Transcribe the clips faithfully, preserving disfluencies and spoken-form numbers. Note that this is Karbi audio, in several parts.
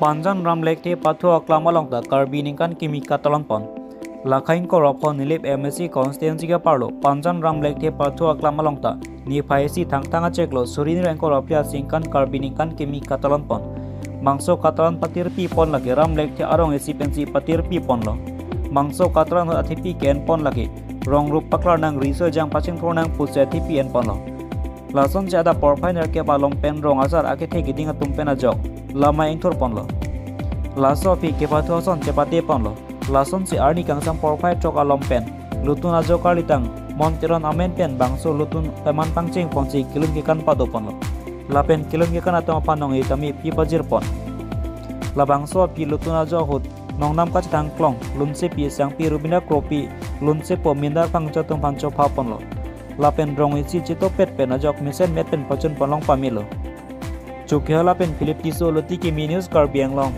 Panjan Ram Lekthe pathu aklam along ta Karbi ningkan kimi katalon pon. Lakhaing Korapho Nilip M A C constituency ke-arlo Panjan Ram Lekthe pathu aklam along ta niphai isi Thangthang achiklo suri ni ingkoi ra phli asingkan Karbi ningkan kimi katalon pon. Bangso katalon patirpi pon lake Ram Lekthe arong isi pensi patirpi ponlo. Bangso katalon athepi ke-en pon lake rong rup paklar nang, riso ejang pachingthur nang pusi athepi en ponlo. Lasonsi adap porphai nerkep along pen rong asar akethe keding atum pen ajok lamai ingthur ponlo. Laso aphi kepathu ason chepate ponlo. Lasonsi arni kangsam porphai throk along pen lutun ajok arlitang Mon Teron amen pen bangso lutun peman pangcheng ponsi kelun kekan pado ponlo. Lapen kelun kekan atum aphan nong-e tame pi pajir pon. Labangso aphi lutun ajok ahut nongnam kachethang klong lunsepi sangpi Rubina Kropi, lunsepo Mindar Phangcho atum aphan chopha ponlo. Lapen rong isi chetopet pen ajok mesen met pen pachun pon long pamelo. Chokihola pen Philip Tisso, Luti Kimi News, Karbi Anglong.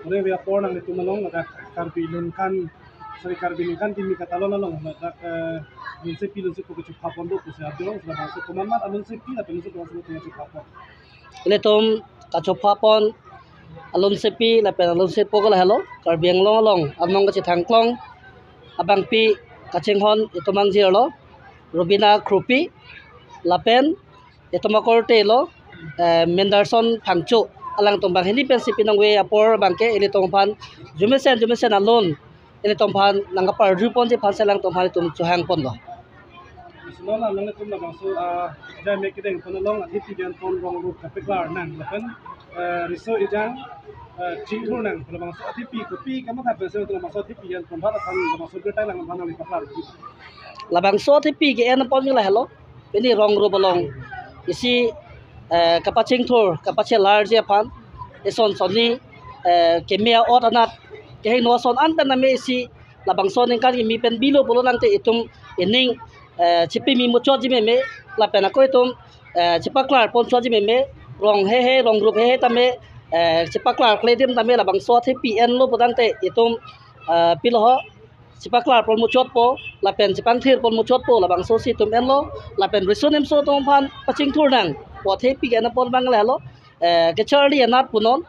Ore ve apor nanglitum along ladak Karbi ningkan, sorry, Karbi ningkan kimi katalon along ladak, eh, lunsepi lunsepo kechopha pon do pusi abdong sila bangso komat mat alunsepi lapen lunsepo sila tengah chopha pon. Ilitum kachopha pon alunsepi lapen alunsepo ke lahelo, Karbi Anglong along arnong kachethang klong abangpi kachinghon itum angjir lo, Rubina Kropi, lapen itum akorte lo, eh, Menderson Phangcho, alangtum banghini pensi pinong ve apor abangke ilitum aphan jumesen jumesen alun ilitum aphan nangkaparju ponji aphansi alangtum aphan itum chohang ponlo. Silo la nanglitum labangso, ah, jai me kedeng pon along athepi ke-en pon rong rup kapeklar nang lapen, eh, riso ejang, eh, chingthur nang labangso athepi kopi kamatha pensi labangso athepi ke-en pon aphan labangso birta lang aphan nangli paklar. Labangso athepi ke-en pon ke lahelo. Pini rong rup along isi, eh, kapachingthur, kapachelarji aphan, ison sonni, eh, keme a'ot anat kehingno ason an pen name isi labangso aningkan kimi pen bilo pulo nangte itum ining, eh, chepimi muchotji meme, lapen ako itum, eh, chepaklar ponchotji meme, rong heihei, rong rup heihei tame, eh, chepaklarkle adim tame labangso athepi enlo putangte itum, eh, pilo ho, chepaklar pon muchotpo, lapen chepangthir pon muchotpo, labangso si itum enlo, lapen riso nimso atum aphan pachingthur nang pu athepi ke-en apot abang lahelo, eh, kacharli anat punon,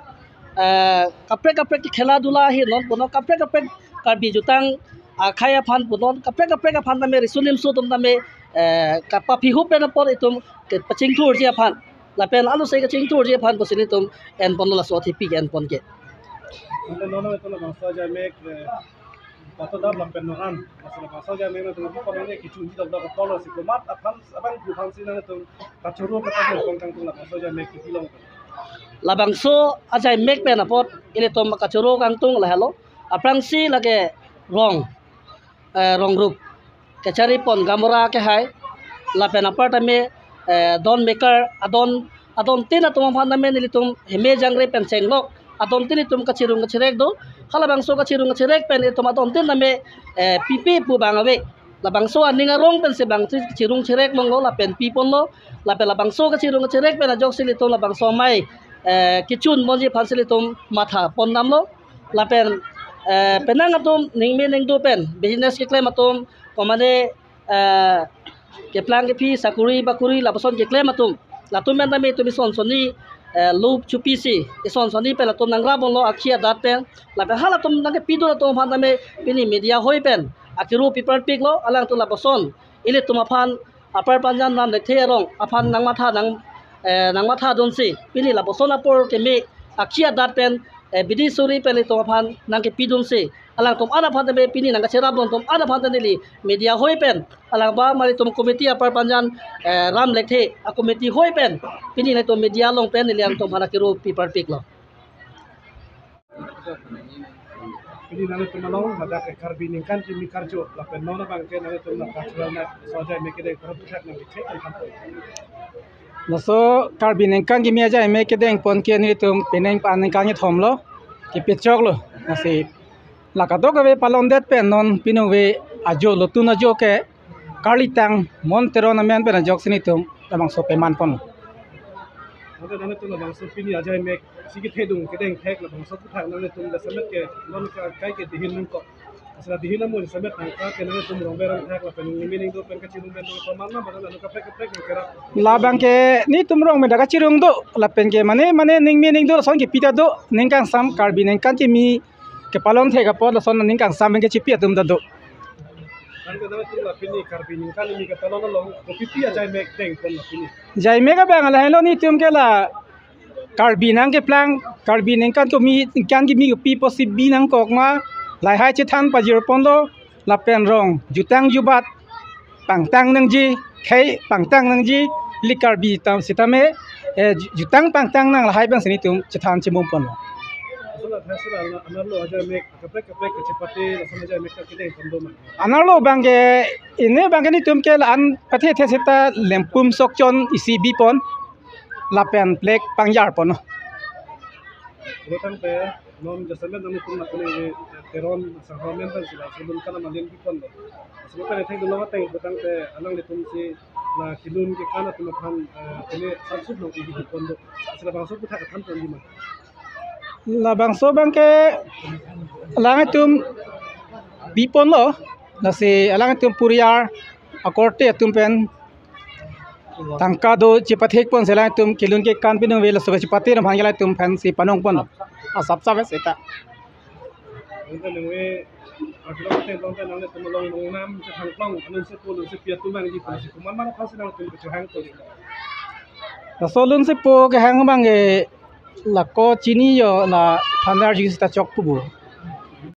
eh, kaprek kaprek ke khela dula ahin non punon, kaprek kaprek Karbi jutang akhei aphan punon, kaprek kaprek aphan tame riso nimso atum tame, eh, kapapihup pen apot itum kepachingthurji aphan, lapen alu se kachingthurji aphan pusi nelitum en ponlo laso athepi ke-en pon ke. Ante non itum labangso ajai mek, eh, patodap lapen non an, laso labangso ajai mek nelitum pon nang kechunji dap dap apor si komat aphan abang pu aphan si nangtum kachoro kata pen pon kangtung labangso ajai mek kipi long. Labangso ajai mek pen apot ilitum kachoro kangtung lahelo. Aphrangsi lake rong, eh, rong rup kachari pon gaonbura kehai, lapen apar tame, eh, don maker, adon, adon tin atum aphan tame nelitum heme jangre pen chenglok, adon tin itum kachirung kachirek do, halabangso kachirung kachirek pen itum adon tin tame, eh, pipe pu abang ave, labangso aning arong pensi bang chirung chirek longlo, lapen pi ponlo, lapen labangso kachirung kachirek pen ajoksi ilitum labangso amei, eh, kechun ponji aphansi ilitum matha pon damlo, lapen, eh, penang atum ningme ningdo pen business keklem atum, komane, eh, keplang kephi sakuri bakuri lapuson keklem atum, latum pen tame itum ison sonni, eh, lup chupisi, ison sonni pen latum nangrap ponlo akhi adat pen, lapen halatum nangkepi dun atum aphan tame pini media hoi pen akiru piparpiklo, alangtum lapuson ilitum aphan Upper Panjan Ram Lekthe arong aphan nangmatha nang, eh, nangmatha dunsi pini lapuson apor keme akhi adat pen, eh, bidi suri pen itum aphan nangkepi dunsi alangtum an aphan tame pini nangkacherap dun atum an aphan tame neli media hoi pen, alangba mari itum committee Upper Panjan, eh, Ram Lekthe a-committee hoi pen pini nelitum media along pen neli alangtum aphan akiru piparpiklo. Pini nanglitum along ladak ke Karbi Ningkan Kimi Karju lapen non abang ke nanglitum la cultural night laso ajai mek kedeng apor aphuthak nangkechek nangkam. Laso Karbi Ningkan Kimi ajai mek kedeng pon ke nelitum penang pa ningkan kethom lo, kepechoklo. Lasi la kadokave palondet pen non piningve ajo, lotun ajo ke Karlitang Mon Teron amen pen ajoksi nelitum labangso peman ponlo. Ante nanglitum labangso pini ajai mek si kethedung kedeng thek labangso aphuthak nanglitum jasemet ke non ka kai ke dihin nangkok. Asal dihin amo jasemet tangka ke nanglitum rong berang thek lapen ningme ningdo pen kachirung pen do paman na badan anu kaprek kaprek nangkerap. Labang ke nelitum rong meda kachirung do lapen ke mane mane ningme ningdo lason kepi ta do, ning kangsam Karbi Ningkan Kimi kepalon thek apot lason ning kangsam pen kechipi atum ta do. Ante nanglitum la pini Karbi Ningkan Kimi kepalon along kopipi ajai mek deng pon la pini? Ajai mek abang lahelo, nelitum ke la Karbi nangkeplang, Karbi Ningkan Kimi, Ningkan Kimi kopi pusi bi nangkok ma, lahai chethan pajir ponlo, lapen rong jutang jubat pangtang nangji, khei pangtang nangji, ili Karbi tam sitame, eh, ju-, jutang pangtang nang lahai abang si nelitum chethan chimum ponlo. Asal ada asal ana-, anarlo ajai mek kaprek kaprek kachepate lason ajai mek kedeng pon do ma? Anarlo abang ke, ini abang ke nelitum ke la-an pathethe seta lempum sokchon isi bi pon lapen plek pangjar ponlo. Pulotangte non jasemet nanglitum la pini Teron asangho amen pen si la sulun kana malin bi ponlo. Asal pen thek dolo ateng pulotangte alanglitum si la kelun kekan atum aphan, eh, pini sarsut long ibi pon do. Asal labangso aphuthak than ponji ma? Labangso abang ke alangtum bi ponlo, lasi alangtum puriar akorte atum pen tangka do chepathek ponsi alangtum kelun kekan piningve laso kachepate aphan alangtum aphan si panong ponlo. Asap sap seta. Ante nangve arjulong ante long ante nanglitum along nongnam chethangklong anun sepo anun sepi atum nangji pusi komat ma aphansi nangtum kachehang ponji? Laso lun sepo kehang abang ke lako chini jo la thandar ji seta chok pubu.